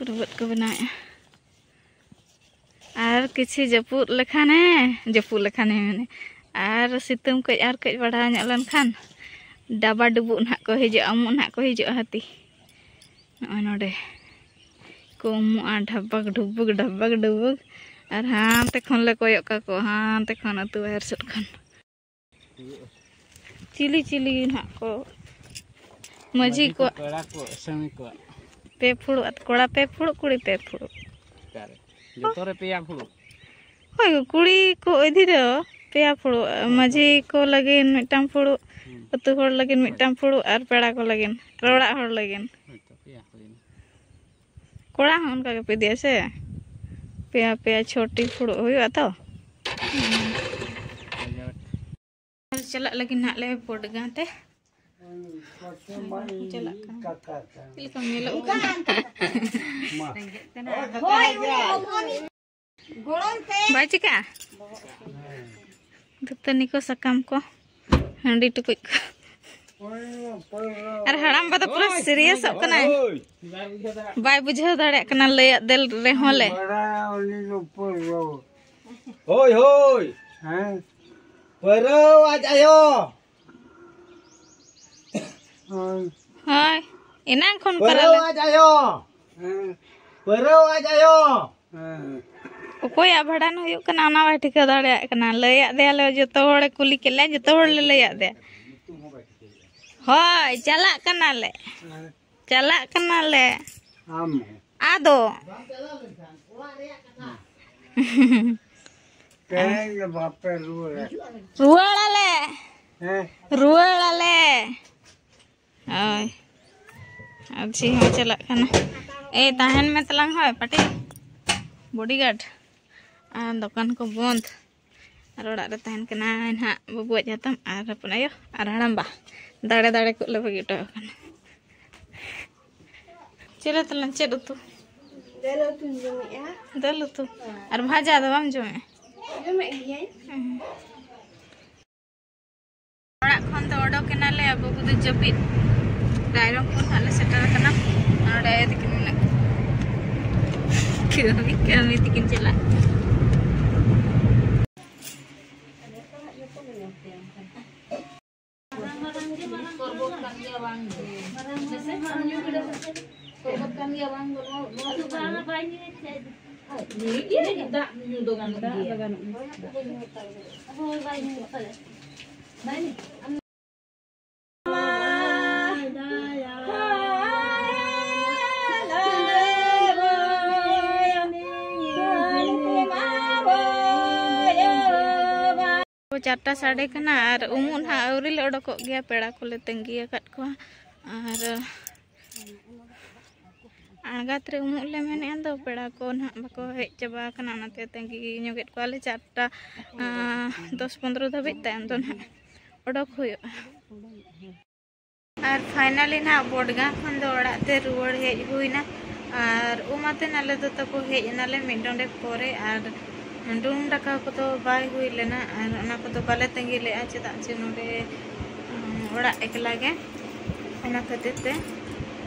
ᱨᱩᱣᱟᱹᱫ ᱠᱚ ᱵᱮᱱᱟᱣᱮᱫᱼᱟ᱾ ᱟᱨ ᱠᱤᱪᱷᱤ ᱡᱟᱹᱯᱩᱫ ᱞᱮᱠᱷᱟᱱᱮ, ᱡᱟᱹᱯᱩᱫ ᱞᱮᱠᱷᱟᱱᱮ ᱢᱮᱱᱮ, ᱟᱨ ᱥᱤᱛᱩᱝ ᱠᱟᱹᱡ ᱟᱨ ᱠᱟᱹᱡ ᱵᱟᱲᱦᱟᱣ ᱧᱚᱜ ᱞᱮᱱᱠᱷᱟᱱ ᱰᱟᱵᱟ ᱰᱩᱵᱩᱜ ᱱᱟᱦᱟᱜ ᱠᱚ ᱦᱤᱡᱩᱜᱼᱟ, ᱩᱢᱩᱜ ᱱᱟᱦᱟᱜ ᱠᱚ ᱦᱤᱡᱩᱜᱼᱟ ᱦᱟᱹᱛᱤ᱾ ᱱᱚᱜᱼᱚᱭ ᱱᱚᱰᱮ ᱠᱚ ᱩᱢᱩᱜᱼᱟ, ᱰᱷᱟᱵᱟᱠ ᱰᱷᱩᱵᱩᱠ, ᱰᱷᱟᱵᱟᱠ ᱰᱷᱩᱵᱩᱠ᱾ ᱟᱨ ᱦᱟᱱᱛᱮ ᱠᱷᱚᱱ ᱞᱮ ᱠᱚᱭᱚᱜ ᱠᱟᱠᱚᱣᱟ, ᱦᱟᱱᱛᱮ ᱠᱷᱚᱱ ᱟᱹᱛᱩ ᱵᱟᱦᱮᱨ ᱥᱮᱫ ᱠᱷᱚᱱ᱾ ᱪᱤᱞᱤ ᱪᱤᱞᱤ ᱱᱟᱦᱟᱜ ᱠᱚ ᱢᱟᱹᱡᱷᱤ ᱢᱟᱹᱡᱷᱤ ᱠᱚ, ᱠᱚᱣᱟᱜ, ᱯᱮᱲᱟ ᱠᱚ, ᱥᱟᱹᱢᱤ ᱠᱚᱣᱟᱜ᱾ ᱯᱮ ᱯᱷᱩᱲᱩᱜ ᱟᱛ-, ᱠᱚᱲᱟ ᱯᱮ ᱯᱷᱩᱲᱩᱜ, ᱠᱩᱲᱤ ᱯᱮ ᱯᱷᱩᱲᱩᱜ᱾ ᱚᱠᱟᱨᱮ? ᱡᱚᱛᱚ ᱨᱮ ᱯᱮᱭᱟ ᱯᱷᱩᱲᱩᱜ᱾ ᱦᱳᱭ, ᱠᱩᱲᱤ ᱠᱚ ᱤᱫᱤ ᱫᱚ ᱯᱮᱭᱟ ᱯᱷᱩᱲᱩᱜ, ᱦᱳᱭ, ᱢᱟᱹᱡᱷᱤ ᱦᱳᱭ᱾ ᱠᱚ ᱞᱟᱹᱜᱤᱫ ᱢᱤᱫᱴᱟᱝ ᱯᱷᱩᱲᱩᱜ, ᱦᱩᱸ᱾ ᱟᱹᱛᱩ ᱦᱚᱲ ᱞᱟᱹᱜᱤᱫ ᱦᱳᱭ᱾ ᱢᱤᱫᱴᱟᱝ ᱯᱷᱩᱲᱩᱜ ᱟᱨ ᱯᱮᱲᱟ ᱠᱚ ᱞᱟᱹᱜᱤᱫ ᱟᱨ ᱚᱲᱟᱜ ᱦᱚᱲ ᱞᱟᱹᱜᱤᱫ᱾ ᱦᱳᱭ ᱛᱚ, ᱯᱮᱭᱟ ᱦᱩᱭᱱᱟ᱾ ᱠᱚᱲᱟ ᱦᱚᱸ ᱚᱱᱠᱟ ᱜᱮᱯᱮ ᱤᱫᱤᱭᱟ ᱥᱮ? ᱯᱮᱭᱟ ᱯᱮᱭᱟ ᱪᱷᱚᱴᱤ ᱯᱷᱩᱲᱩᱜ ᱦᱩᱭᱩᱜᱼᱟ ᱛᱚ᱾ ᱪᱟᱞᱟᱜ ᱞᱟᱹᱜᱤᱫ ᱱᱟᱦᱟᱜ ᱞᱮ ᱵᱚᱰᱜᱟᱸ ᱛᱮ᱾ ᱪᱟᱞᱟᱜ ᱠᱟᱱᱟ᱾ ᱪᱮᱫ ᱞᱮᱠᱟᱢ ᱧᱮᱞᱚᱜ ᱠᱟᱱᱟ? ᱵᱟᱭ ᱪᱤᱠᱟᱹᱜᱼᱟ? ᱫᱟᱹᱛᱟᱹᱱᱤ ᱠᱚ, ᱥᱟᱠᱟᱢ ᱠᱚ, ᱦᱟᱺᱰᱤ ᱴᱩᱠᱩᱡ ᱠᱚ᱾ ᱟᱨ ᱦᱟᱲᱟᱢ ᱵᱟ ᱫᱚ ᱯᱩᱨᱟᱹ ᱥᱤᱨᱤᱭᱟᱥᱚᱜ ᱠᱟᱱᱟᱭ᱾ ᱵᱟᱭ ᱵᱩᱡᱷᱟᱹᱣ ᱫᱟᱲᱮᱭᱟᱜ ᱠᱟᱱᱟ ᱞᱟᱹᱭᱟᱜ ᱫᱮᱞ ᱨᱮᱦᱚᱸ ᱞᱮ᱾ ᱵᱟᱲᱟᱭᱟ ᱩᱱᱤ ᱫᱚ ᱯᱩᱨᱟᱹ᱾ ᱦᱳᱭ, ᱦᱳᱭ᱾ ᱦᱮᱸ᱾ ᱯᱟᱹᱨᱟᱹᱣ ᱟᱡ ᱟᱭᱳ᱾ ᱦᱳᱭ᱾ ᱦᱳᱭ, ᱮᱱᱟᱝ ᱠᱷᱚᱱ ᱯᱟᱹᱨᱟᱹᱣ ᱯᱟᱨᱟᱞᱮ᱾ ᱟᱡ ᱟᱭᱳ᱾ ᱦᱮᱸ᱾ ᱯᱟᱹᱨᱟᱹᱣ ᱟᱡ ᱟᱭᱳ᱾ ᱦᱮᱸ᱾ ᱚᱠᱚᱭᱟᱜ ᱵᱷᱟᱸᱰᱟᱱ ᱦᱩᱭᱩᱜ ᱠᱟᱱᱟ, ᱚᱱᱟ ᱵᱟᱭ ᱴᱷᱤᱠᱟᱹ ᱫᱟᱲᱮᱭᱟᱜ ᱠᱟᱱᱟ᱾ ᱞᱟᱹᱭᱟᱫ ᱫᱮᱭᱟᱞᱮ, ᱡᱚᱛᱚ ᱦᱚᱲᱮ ᱠᱩᱞᱤ ᱠᱮᱫ ᱞᱮᱭᱟ, ᱡᱚᱛᱚ ᱦᱚᱲ ᱞᱮ ᱞᱟᱹᱭᱟᱫ ᱫᱮᱭᱟ᱾ ᱦᱳᱭ, ᱪᱟᱞᱟᱜ ᱠᱟᱱᱟᱞᱮ᱾ ᱦᱮᱸ᱾ ᱪᱟᱞᱟᱜ ᱠᱟᱱᱟᱞᱮ᱾ ᱟᱢ ᱦᱚᱸ᱾ ᱟᱫᱚ᱾ ᱛᱮᱦᱮᱧ ᱫᱚ ᱵᱟᱯᱮ ᱨᱩᱣᱟᱹᱲᱟ᱾ ᱨᱩᱣᱟᱹᱲᱟᱞᱮ᱾ ᱦᱮᱸ᱾ ᱨᱩᱣᱟᱹᱲᱟᱞᱮ᱾ ᱦᱳᱭ᱾ ᱟᱨ ᱡᱷᱤ ᱦᱚᱸ ᱪᱟᱞᱟᱜ ᱠᱟᱱᱟ᱾ ᱮᱭ, ᱛᱟᱦᱮᱱ ᱢᱮ ᱛᱟᱞᱟᱝ ᱦᱳᱭ, ᱯᱟᱴᱤ᱾ ᱵᱚᱰᱤᱜᱟᱨᱰ᱾ ᱟᱨ ᱫᱚᱠᱟᱱ ᱠᱚ ᱵᱚᱱᱫ᱾ ᱟᱨ ᱚᱲᱟᱜ ᱨᱮ ᱛᱟᱦᱮᱱ ᱠᱟᱱᱟᱭ ᱱᱟᱦᱟᱜ ᱵᱟᱹᱵᱩ ᱟᱡ ᱦᱟᱛᱚᱢ ᱟᱨ ᱦᱚᱯᱚᱱ ᱟᱭᱳ ᱟᱨ ᱦᱟᱲᱟᱢ ᱵᱟ᱾ ᱫᱟᱲᱮ ᱫᱟᱲᱮ ᱠᱚ ᱞᱮ ᱵᱟᱹᱜᱤ ᱦᱚᱴᱚ ᱟᱠᱟᱱᱟ᱾ ᱪᱮᱫ ᱞᱮ ᱛᱟᱞᱟᱝ, ᱪᱮᱫ ᱩᱛᱩ? ᱫᱟᱹᱞ ᱩᱛᱩᱧ ᱡᱚᱢᱮᱜᱼᱟ᱾ ᱫᱟᱹᱞ ᱩᱛᱩ? ᱦᱮᱸ᱾ ᱟᱨ ᱵᱷᱟᱡᱟ ᱫᱚ ᱵᱟᱢ ᱡᱚᱢᱮᱜᱼᱟ? ᱡᱚᱢᱮᱫ ᱜᱤᱭᱟᱹᱧ᱾ ᱦᱩᱸ᱾ ᱚᱲᱟᱜ ᱠᱷᱚᱱ ᱫᱚ ᱚᱰᱚᱠ ᱮᱱᱟᱞᱮ, ᱟᱨ ᱵᱟᱹᱵᱩ ᱫᱚ ᱡᱟᱹᱯᱤᱫ᱾ ᱨᱟᱭᱨᱚᱝᱯᱩᱨ ᱱᱟᱦᱟᱜ ᱞᱮ ᱥᱮᱴᱮᱨ ᱟᱠᱟᱱᱟ᱾ ᱱᱚᱰᱮ ᱟᱭᱳ ᱛᱟᱹᱠᱤᱱ ᱢᱮᱱᱟᱜ ᱠᱤᱱᱟ᱾ ᱠᱟᱹᱢᱤ, ᱠᱟᱹᱢᱤ ᱛᱮᱠᱤᱱ ᱪᱟᱞᱟᱜ᱾ ᱢᱟᱨᱟᱝ ᱢᱟᱨᱟᱝ ᱜᱮ ᱢᱟᱨᱟᱝ ᱯᱚᱨᱵᱚᱛ ᱠᱟᱱ ᱜᱮᱭᱟ ᱵᱟᱝ ᱫᱚ᱾ ᱢᱟᱨᱟᱝ ᱢᱟᱨᱟᱝ ᱥᱮ ᱵᱟᱝ ᱧᱩ ᱠᱮᱫᱟ ᱥᱮ? ᱯᱚᱨᱵᱚᱛ ᱠᱟᱱ ᱜᱮᱭᱟ ᱵᱟᱝ ᱫᱚ᱾ ᱱᱚᱣᱟ, ᱱᱚᱣᱟ ᱫᱚ ᱵᱟᱝ, ᱵᱟᱭ ᱧᱩᱭᱟ ᱪᱮᱫ? ᱧᱩᱭ ᱜᱮᱭᱟ, ᱫᱟᱜ ᱧᱩ ᱫᱚ ᱜᱟᱱᱚᱜ ᱜᱮᱭᱟ᱾ ᱦᱳᱭ, ᱵᱟᱭ ᱧᱩᱭᱟ ᱯᱟᱞᱮ᱾ ᱵᱟᱭ ᱧᱩᱭᱟ? ᱪᱟᱨᱴᱟ ᱥᱟᱰᱮ ᱠᱟᱱᱟ ᱟᱨ ᱩᱢᱩᱜ ᱱᱟᱦᱟᱜ ᱟᱹᱣᱨᱤ ᱞᱮ ᱚᱰᱚᱠᱚᱜ ᱜᱮᱭᱟ, ᱯᱮᱲᱟ ᱠᱚᱞᱮ ᱛᱟᱺᱜᱤ ᱟᱠᱟᱫ ᱠᱚᱣᱟ᱾ ᱟᱨ ᱟᱬᱜᱟᱛ ᱨᱮ ᱩᱢᱩᱜ ᱞᱮ ᱢᱮᱱᱮᱫᱼᱟ, ᱫᱚ ᱯᱮᱲᱟ ᱠᱚ ᱱᱟᱦᱟᱜ ᱵᱟᱠᱚ ᱦᱮᱡ ᱪᱟᱵᱟ ᱟᱠᱟᱱᱟ, ᱚᱱᱟᱛᱮ ᱛᱟᱺᱜᱤ ᱧᱚᱜᱮᱫ ᱠᱚᱣᱟᱞᱮ᱾ ᱪᱟᱨᱴᱟ, ᱟᱸ, ᱫᱚᱥ ᱯᱚᱱᱨᱚ ᱫᱷᱟᱹᱵᱤᱡ, ᱛᱟᱭᱚᱢ ᱫᱚ ᱱᱟᱦᱟᱜ ᱚᱰᱚᱠ ᱦᱩᱭᱩᱜᱼᱟ᱾ ᱟᱨ finally ᱱᱟᱦᱟᱜ ᱵᱚᱰᱜᱟᱸ ᱠᱷᱚᱱ ᱫᱚ ᱚᱲᱟᱜ ᱛᱮ ᱨᱩᱣᱟᱹᱲ ᱦᱮᱡ ᱦᱩᱭᱱᱟ᱾ ᱟᱨ ᱩᱢ ᱟᱛᱮᱱ ᱟᱞᱮ ᱫᱚ ᱛᱟᱠᱚ ᱦᱮᱡ ᱮᱱᱟᱞᱮ ᱢᱤᱫ ᱰᱚᱸᱰᱮᱠ ᱯᱚᱨᱮ, ᱟᱨ ᱰᱩᱢ ᱫᱟᱠᱟ ᱠᱚᱫᱚ ᱵᱟᱭ ᱦᱩᱭ ᱞᱮᱱᱟ, ᱟᱨ ᱚᱱᱟ ᱠᱚᱫᱚ ᱵᱟᱞᱮ ᱛᱟᱺᱜᱤ ᱞᱮᱫᱼᱟ, ᱪᱮᱫᱟᱜ ᱪᱮ ᱱᱚᱰᱮ, ᱩᱸ, ᱚᱲᱟᱜ ᱮᱠᱞᱟ ᱜᱮ, ᱚᱱᱟ ᱠᱷᱟᱹᱛᱤᱨ ᱛᱮ,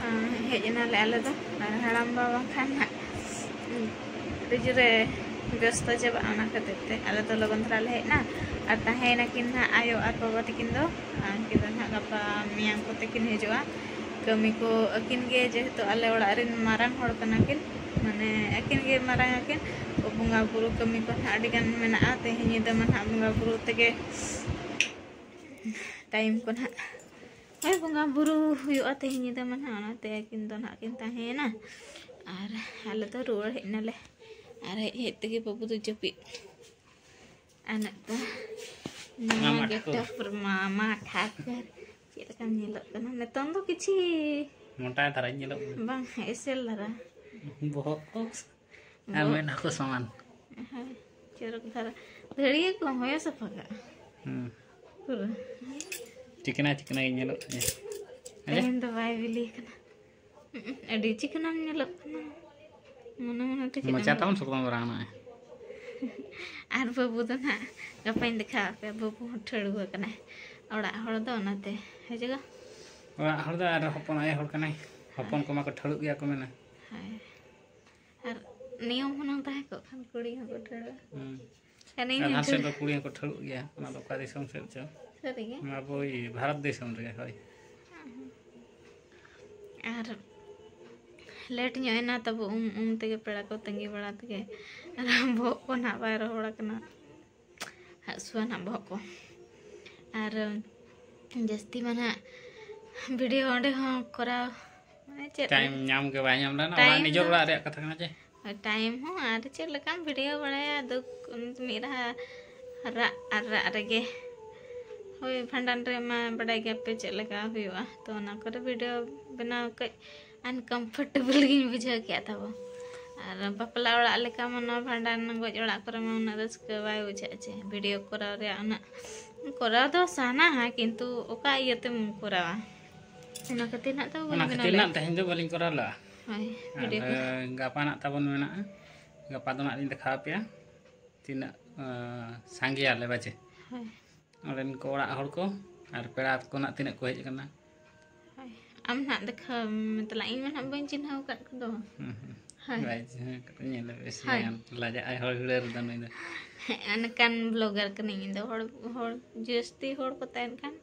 ᱩᱸ, ᱦᱮᱡ ᱮᱱᱟᱞᱮ ᱟᱞᱮ ᱫᱚ᱾ ᱟᱨ ᱦᱟᱲᱟᱢ ᱵᱟ ᱵᱟᱝᱠᱷᱟᱱ ᱦᱟᱸᱜ ᱟᱹᱰᱤ ᱡᱳᱨᱮ ᱵᱮᱥᱛᱚ ᱪᱟᱵᱟᱜᱼᱟ, ᱚᱱᱟ ᱠᱷᱟᱹᱛᱤᱨ ᱛᱮ ᱟᱞᱮ ᱫᱚ ᱞᱚᱜᱚᱱ ᱫᱷᱟᱨᱟ ᱞᱮ ᱦᱮᱡ ᱮᱱᱟ᱾ ᱟᱨ ᱛᱟᱦᱮᱸᱭᱮᱱᱟᱠᱤᱱ ᱱᱟᱦᱟᱜ ᱟᱭᱳ ᱟᱨ ᱵᱟᱵᱟ ᱛᱟᱹᱠᱤᱱ ᱫᱚ, ᱟᱨ ᱩᱱᱠᱤᱱ ᱫᱚ ᱱᱟᱦᱟᱜ ᱜᱟᱯᱟ ᱢᱮᱭᱟᱝ ᱠᱚᱛᱮ ᱠᱤᱱ ᱦᱤᱡᱩᱜᱼᱟ᱾ ᱠᱟᱹᱢᱤ ᱠᱚ ᱟᱹᱠᱤᱱ ᱜᱮ ᱡᱮᱦᱮᱛᱩ ᱟᱞᱮ ᱚᱲᱟᱜ ᱨᱮᱱ ᱢᱟᱨᱟᱝ ᱦᱚᱲ ᱠᱟᱱᱟ ᱠᱤᱱ, ᱢᱟᱱᱮ ᱟᱹᱠᱤᱱ ᱜᱮ ᱢᱟᱨᱟᱝ ᱟᱹᱠᱤᱱ᱾ ᱵᱚᱸᱜᱟ ᱵᱩᱨᱩ ᱠᱟᱹᱢᱤ ᱠᱚ ᱱᱟᱦᱟᱜ ᱟᱹᱰᱤ ᱜᱟᱱ ᱢᱮᱱᱟᱜᱼᱟ, ᱛᱮᱦᱮᱧ ᱧᱤᱫᱟᱹ ᱢᱟ ᱱᱟᱦᱟᱜ ᱵᱚᱸᱜᱟ ᱵᱩᱨᱩ ᱛᱮᱜᱮ ᱴᱟᱭᱤᱢ ᱠᱚ ᱱᱟᱦᱟᱜ, ᱦᱳᱭ, ᱵᱚᱸᱜᱟ ᱵᱩᱨᱩ ᱦᱩᱭᱩᱜᱼᱟ ᱛᱮᱦᱮᱧ ᱧᱤᱫᱟᱹ ᱢᱟ ᱱᱟᱦᱟᱜ, ᱚᱱᱟᱛᱮ ᱟᱹᱠᱤᱱ ᱫᱚ ᱱᱟᱦᱟᱜ ᱠᱤᱱ ᱛᱟᱦᱮᱸᱭᱮᱱᱟ᱾ ᱟᱨ ᱟᱞᱮ ᱫᱚ ᱨᱩᱣᱟᱹᱲ ᱦᱮᱡ ᱮᱱᱟᱞᱮ, ᱟᱨ ᱦᱮᱡ ᱦᱮᱡ ᱛᱮᱜᱮ ᱵᱟᱹᱵᱩ ᱫᱚ ᱡᱟᱹᱯᱤᱫ᱾ ᱟᱨ ᱱᱤᱛᱚᱜ ᱱᱚᱣᱟ ᱢᱟᱢᱟ ᱴᱷᱟᱹᱠᱩᱨ᱾ Getup ᱨᱮ ᱢᱟᱢᱟ ᱴᱷᱟᱹᱠᱩᱨ᱾ ᱪᱮᱫ ᱞᱮᱠᱟᱢ ᱧᱮᱞᱚᱜ ᱠᱟᱱᱟ? ᱱᱤᱛᱚᱝ ᱫᱚ ᱠᱤᱪᱷᱤ ᱢᱚᱴᱟ ᱫᱷᱟᱨᱟᱧ ᱧᱮᱞᱚᱜ ᱠᱟᱱᱟ᱾ ᱵᱟᱝ, ᱮᱥᱮᱞ ᱫᱷᱟᱨᱟ᱾ ᱵᱚᱦᱚᱜ ᱠᱚ ᱟᱨ ᱵᱚᱦᱚᱜ᱾ ᱢᱮᱫ ᱦᱚᱸᱠᱚ ᱥᱚᱢᱟᱱ᱾ ᱦᱳᱭ, ᱪᱚᱨᱚᱠ ᱫᱷᱟᱨᱟ᱾ ᱫᱟᱹᱲᱤᱭᱟᱹ ᱠᱚ ᱦᱚᱭᱚ ᱥᱟᱯᱷᱟ ᱠᱟᱜᱼᱟ᱾ ᱦᱩᱸ᱾ ᱯᱩᱨᱟᱹ᱾ ᱪᱤᱠᱱᱟ ᱪᱤᱠᱱᱟ ᱜᱮ ᱧᱮᱞᱚᱜ ᱠᱟᱱᱟ᱾ ᱛᱮᱦᱮᱧ ᱫᱚ ᱵᱟᱭ ᱵᱤᱞᱤ ᱠᱟᱱᱟ᱾ ᱟᱹᱰᱤ ᱪᱤᱠᱱᱟᱢ ᱧᱮᱞᱚᱜ ᱠᱟᱱᱟ᱾ ᱢᱚᱱᱮ ᱢᱚᱱᱮ ᱛᱮ ᱪᱮᱫ ᱢᱚᱪᱟ ᱮᱢ ᱛᱟᱢ ᱞᱟᱹᱭᱟ? ᱥᱩᱠᱢᱟ ᱵᱟᱨᱟᱝ ᱱᱚᱜᱼᱚᱭ᱾ ᱟᱨ ᱵᱟᱹᱵᱩ ᱫᱚ ᱱᱟᱦᱟᱜ ᱜᱟᱯᱟᱧ ᱫᱮᱠᱷᱟᱣ ᱟᱯᱮᱭᱟ, ᱵᱟᱹᱵᱩ ᱦᱚᱸ ᱴᱷᱟᱹᱲᱩᱣᱟᱹ ᱠᱟᱱᱟᱭ᱾ ᱚᱲᱟᱜ ᱦᱚᱲ ᱫᱚ ᱚᱱᱟᱛᱮ ᱦᱤᱡᱩᱜᱼᱟ᱾ ᱚᱲᱟᱜ ᱦᱚᱲ ᱫᱚ ᱟᱨ ᱦᱚᱯᱚᱱ ᱟᱭᱳ ᱦᱚᱲ ᱠᱟᱱᱟᱭ᱾ ᱦᱚᱯᱚᱱ ᱠᱚᱢᱟ ᱠᱚ ᱴᱷᱟᱹᱲᱩᱜ ᱜᱮᱭᱟ ᱠᱚ ᱢᱮᱱᱟ᱾ ᱦᱳᱭ᱾ ᱟᱨ ᱱᱤᱭᱚᱢ ᱦᱩᱱᱟᱹᱝ ᱛᱟᱦᱮᱸ ᱠᱚᱜ ᱠᱷᱟᱱ ᱠᱩᱲᱤ ᱦᱚᱸᱠᱚ ᱴᱷᱟᱹᱲᱚᱜᱼᱟ᱾ ᱦᱩᱸ᱾ ᱟᱨ ᱤᱧ ᱟᱨ ᱦᱚᱸᱧ ᱦᱟᱱ ᱥᱮᱫ ᱴᱷᱟᱹᱲ- ᱫᱚ ᱠᱩᱲᱤ ᱦᱚᱸᱠᱚ ᱴᱷᱟᱹᱲᱚᱜ ᱜᱮᱭᱟ, ᱚᱱᱟ ᱫᱚ ᱚᱠᱟ ᱫᱤᱥᱚᱢ ᱥᱮᱫ ᱪᱚ᱾ ᱥᱟᱹᱨᱤ ᱜᱮ? ᱱᱚᱣᱟ ᱟᱵᱚ ᱵᱷᱟᱨᱚᱛ ᱫᱤᱥᱚᱢ ᱨᱮᱜᱮ, ᱦᱳᱭ᱾ ᱟᱨ ᱞᱮᱴ ᱧᱚᱜ ᱮᱱᱟ ᱛᱟᱵᱚ, ᱩᱢ ᱩᱢ ᱛᱮᱜᱮ, ᱯᱮᱲᱟ ᱠᱚ ᱛᱟᱺᱜᱤ ᱵᱟᱲᱟ ᱛᱮᱜᱮ, ᱟᱨ ᱵᱚᱦᱚᱜ ᱠᱚ ᱱᱟᱦᱟᱜ ᱵᱟᱭ ᱨᱚᱦᱚᱲ ᱟᱠᱟᱱᱟ, ᱦᱟᱹᱥᱩᱣᱟ ᱱᱟᱦᱟᱜ ᱵᱚᱦᱚᱜ ᱠᱚ᱾ ᱟᱨ ᱡᱟᱹᱥᱛᱤ ᱢᱟ ᱱᱟᱦᱟᱜ ᱵᱷᱤᱰᱤᱭᱳ ᱚᱸᱰᱮ ᱦᱚᱸ ᱠᱚᱨᱟᱣ, ᱢᱟᱱᱮ ᱪᱮᱫ ᱴᱟᱭᱤᱢ ᱧᱟᱢ ᱜᱮ ᱵᱟᱭ ᱧᱟᱢ ᱞᱮᱱᱟ, ᱚᱲᱟᱜ ᱴᱟᱭᱤᱢ ᱱᱤᱡᱮᱨ ᱫᱚ ᱚᱲᱟᱜ ᱨᱮᱭᱟᱜ ᱠᱟᱛᱷᱟ ᱠᱟᱱᱟ ᱪᱮ? ᱦᱳᱭ, ᱴᱟᱭᱤᱢ ᱦᱚᱸ ᱟᱨ ᱪᱮᱫ ᱞᱮᱠᱟᱢ ᱵᱷᱤᱰᱤᱭᱳ ᱵᱟᱲᱟᱭᱟ, ᱫᱩᱠ ᱢᱤᱫ ᱨᱟᱦᱟ ᱨᱟᱜ ᱟᱨ ᱨᱟᱜ ᱨᱮᱜᱮ᱾ ᱦᱳᱭ, ᱵᱷᱟᱸᱰᱟᱱ ᱨᱮᱢᱟ ᱵᱟᱰᱟᱭ ᱜᱮᱭᱟᱯᱮ ᱪᱮᱫ ᱞᱮᱠᱟ ᱦᱩᱭᱩᱜᱼᱟ, ᱛᱚ ᱚᱱᱟ ᱠᱚᱨᱮ ᱵᱷᱤᱰᱤᱭᱳ ᱵᱮᱱᱟᱣ ᱠᱟᱹᱡ ᱟᱱᱠᱚᱢᱯᱷᱚᱨᱴᱮᱵᱚᱞ ᱜᱤᱧ ᱵᱩᱡᱷᱟᱹᱣ ᱠᱮᱜᱼᱟ ᱛᱟᱵᱚ᱾ ᱟᱨ ᱵᱟᱯᱞᱟ ᱚᱲᱟᱜ ᱞᱮᱠᱟ ᱢᱟ ᱱᱚᱣᱟ ᱵᱷᱟᱸᱰᱟᱱ ᱜᱚᱡ ᱚᱲᱟᱜ ᱠᱚᱨᱮ ᱢᱟ ᱩᱱᱟᱹᱜ ᱨᱟᱹᱥᱠᱟᱹ ᱵᱟᱭ ᱵᱩᱡᱷᱟᱹᱜᱼᱟ ᱪᱮ, ᱵᱷᱤᱰᱤᱭᱳ ᱠᱚᱨᱟᱣ ᱨᱮᱭᱟᱜ ᱩᱱᱟᱹᱜ ᱠᱚᱨᱟᱣ ᱫᱚ ᱥᱟᱱᱟᱣᱟ, ᱠᱤᱱᱛᱩ ᱚᱠᱟ ᱤᱭᱟᱹᱛᱮᱢ ᱠᱚᱨᱟᱣᱟ? ᱚᱱᱟ ᱠᱷᱟᱹᱛᱤᱨ ᱱᱟᱜ ᱛᱚ ᱵᱟᱹᱧ ᱚᱱᱟ ᱵᱮᱱᱟᱣ ᱠᱷᱟᱹᱛᱤᱨ ᱞᱮᱫ᱾ ᱱᱟᱜ ᱛᱮᱦᱮᱧ ᱫᱚ ᱵᱟᱹᱞᱤᱧ ᱠᱚᱨᱟᱣ ᱞᱮᱫᱼᱟ᱾ ᱦᱳᱭ, ᱟᱨ ᱵᱷᱤᱰᱤᱭᱳ ᱠᱚ᱾ ᱜᱟᱯᱟ ᱱᱟᱜ ᱛᱟᱵᱚᱱ ᱢᱮᱱᱟᱜᱼᱟ, ᱜᱟᱯᱟ ᱫᱚ ᱱᱟᱜ ᱞᱤᱧ ᱫᱮᱠᱷᱟᱣ ᱟᱯᱮᱭᱟ ᱛᱤᱱᱟᱹᱜ, ᱟᱸ, ᱥᱟᱸᱜᱮᱭᱟᱞᱮ ᱵᱟᱪᱮ᱾ ᱦᱳᱭ᱾ ᱚᱸᱰᱮᱱ ᱠᱚ ᱚᱲᱟᱜ ᱦᱚᱲ ᱠᱚ ᱟᱨ ᱯᱮᱲᱟ ᱠᱚ ᱱᱟᱜ ᱛᱤᱱᱟᱹᱜ ᱠᱚ ᱦᱮᱡ ᱟᱠᱟᱱᱟ᱾ ᱦᱳᱭ᱾ ᱟᱢ ᱱᱟᱜ ᱫᱮᱠᱷᱟᱣ ᱢᱮ ᱛᱟᱞᱟᱝ, ᱤᱧ ᱢᱟ ᱱᱟᱜ ᱵᱟᱹᱧ ᱪᱤᱱᱦᱟᱹᱣ ᱟᱠᱟᱫ ᱠᱚᱫᱚ᱾ ᱦᱩᱸ, ᱦᱩᱸ᱾ ᱦᱳᱭ᱾ ᱵᱟᱭ ᱪᱤᱱᱦᱟᱹᱣ ᱟᱠᱟᱫ, ᱧᱮᱞ ᱯᱮ ᱥᱮ ᱦᱳᱭ᱾ ᱞᱟᱡᱟᱜ ᱟᱭ ᱦᱚᱲ ᱦᱤᱲᱟᱹ ᱨᱮᱫᱚ ᱱᱩᱭ ᱫᱚ᱾ ᱦᱮᱸ, ᱚᱱᱠᱟᱱ ᱵᱞᱚᱜᱟᱨ ᱠᱟᱹᱱᱟᱹᱧ ᱤᱧ ᱫᱚ᱾ ᱦᱚᱲ, ᱦᱚᱲ, ᱡᱟᱹᱥᱛᱤ ᱦᱚᱲ ᱠᱚ ᱛᱟᱦᱮᱱ ᱠᱷᱟᱱ,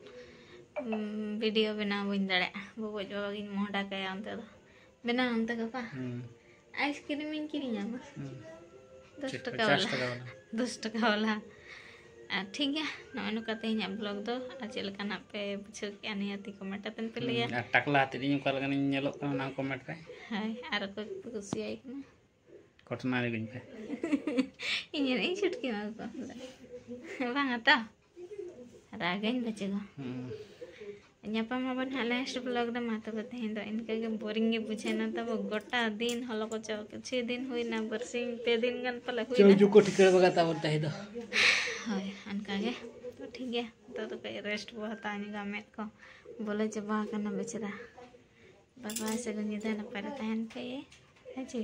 ᱩᱸ, ᱵᱷᱤᱰᱤᱭᱳ ᱵᱮᱱᱟᱣ ᱵᱟᱹᱧ ᱫᱟᱲᱮᱭᱟᱜᱼᱟ᱾ ᱵᱚᱜᱚᱡ ᱵᱟᱵᱟ ᱜᱤᱧ ᱢᱚᱦᱰᱟ ᱠᱟᱭᱟ ᱚᱱᱛᱮ ᱫᱚ᱾ ᱵᱮᱱᱟᱣ ᱟᱢ ᱛᱮ ᱜᱟᱯᱟ? ᱦᱩᱸ᱾ ᱟᱭᱤᱥᱠᱨᱤᱢ ᱤᱧ ᱠᱤᱨᱤᱧ ᱟᱢᱟ᱾ ᱦᱩᱸ᱾ ᱫᱚᱥ ᱪᱮᱫ ᱠᱚ ᱴᱟᱠᱟ ᱪᱟᱥ ᱵᱟᱞᱟ᱾ ᱴᱟᱠᱟ ᱵᱟᱞᱟ? ᱫᱚᱥ ᱴᱟᱠᱟ ᱵᱟᱞᱟ᱾ ᱟᱨ ᱴᱷᱤᱠ ᱜᱮᱭᱟ, ᱱᱚᱜᱼᱚᱭ ᱱᱚᱝᱠᱟ ᱛᱮᱦᱮᱧᱟᱜ ᱵᱞᱚᱜ ᱫᱚ᱾ ᱟᱨ ᱪᱮᱫ ᱞᱮᱠᱟ ᱱᱟᱜ ᱯᱮ ᱵᱩᱡᱷᱟᱹᱣ ᱠᱮᱜᱼᱟ, ᱱᱤᱦᱟᱹᱛᱤ ᱠᱚᱢᱮᱱᱴ ᱠᱟᱛᱮ ᱯᱮ ᱞᱟᱹᱭᱟ᱾ ᱦᱩᱸ, ᱟᱨ ᱴᱟᱠᱞᱟ ᱟᱛᱮᱫ ᱤᱧ ᱚᱠᱟ ᱞᱮᱠᱟᱱᱤᱧ ᱧᱮᱞᱚᱜ ᱠᱟᱱᱟ, ᱚᱱᱟ ᱦᱚᱸ ᱠᱚᱢᱮᱱᱴ ᱨᱮ᱾ ᱦᱳᱭ, ᱟᱨ ᱚᱠᱚᱭ ᱠᱚᱯᱮ ᱠᱩᱥᱤᱭᱟᱭ ᱠᱟᱱᱟ? ᱠᱚᱴᱱᱟ ᱨᱮ ᱜᱚᱧ ᱯᱮ᱾ ᱤᱧ ᱮᱱᱮᱡ ᱤᱧ ᱪᱷᱩᱴᱠᱤ ᱮᱢᱟ ᱠᱚᱣᱟ᱾ ᱵᱟᱝᱟ ᱛᱚ? ᱨᱟᱜᱟᱹᱧ ᱵᱟᱪᱮ ᱜᱚ᱾ ᱦᱩᱸ᱾ ᱧᱟᱯᱟᱢ ᱟᱵᱚᱱ ᱦᱟᱸᱜ ᱱᱮᱠᱥᱴ ᱵᱞᱚᱜ ᱨᱮ᱾ ᱢᱟ ᱛᱚᱵᱮ ᱛᱮᱦᱮᱧ ᱫᱚ ᱤᱱᱠᱟᱹ ᱜᱮ ᱵᱳᱨᱤᱝ ᱜᱮ ᱵᱩᱡᱷᱟᱹᱣ ᱮᱱᱟ ᱛᱟᱵᱚ᱾ ᱜᱚᱴᱟ ᱫᱤᱱ ᱦᱚᱞᱚ ᱠᱚᱪᱚ ᱪᱷᱚᱭ ᱫᱤᱱ ᱦᱩᱭᱱᱟ, ᱵᱟᱨᱥᱤᱧ ᱯᱮ ᱫᱤᱱ ᱜᱟᱱ ᱯᱟᱞᱮ ᱦᱩᱭᱱᱟ᱾ ᱪᱚᱢᱪᱩ ᱠᱚ ᱴᱷᱤᱠᱟᱹ ᱵᱟᱜᱟ ᱛᱟᱵᱚᱱ ᱛᱟᱦᱮᱸ ᱫᱚ᱾ ᱦᱳᱭ, ᱚᱱᱠᱟ ᱜᱮ᱾ ᱛᱚ ᱴᱷᱤᱠ ᱜᱮᱭᱟ, ᱱᱤᱛᱚᱜ ᱫᱚ ᱠᱟᱹᱡ ᱨᱮᱥᱴ ᱵᱚ ᱦᱟᱛᱟᱣ ᱧᱚᱜᱟ, ᱢᱮᱫ ᱠᱚ ᱵᱚᱞᱚ ᱪᱟᱵᱟ ᱟᱠᱟᱱᱟ ᱵᱮᱪᱟᱨᱟ᱾ ᱵᱟᱭ ᱵᱟᱭ, ᱥᱟᱹᱜᱩᱱ ᱧᱤᱫᱟᱹ, ᱱᱟᱯᱟᱭ ᱨᱮ ᱛᱟᱦᱮᱱ ᱯᱮ᱾ ᱦᱮᱸ ᱪᱮ?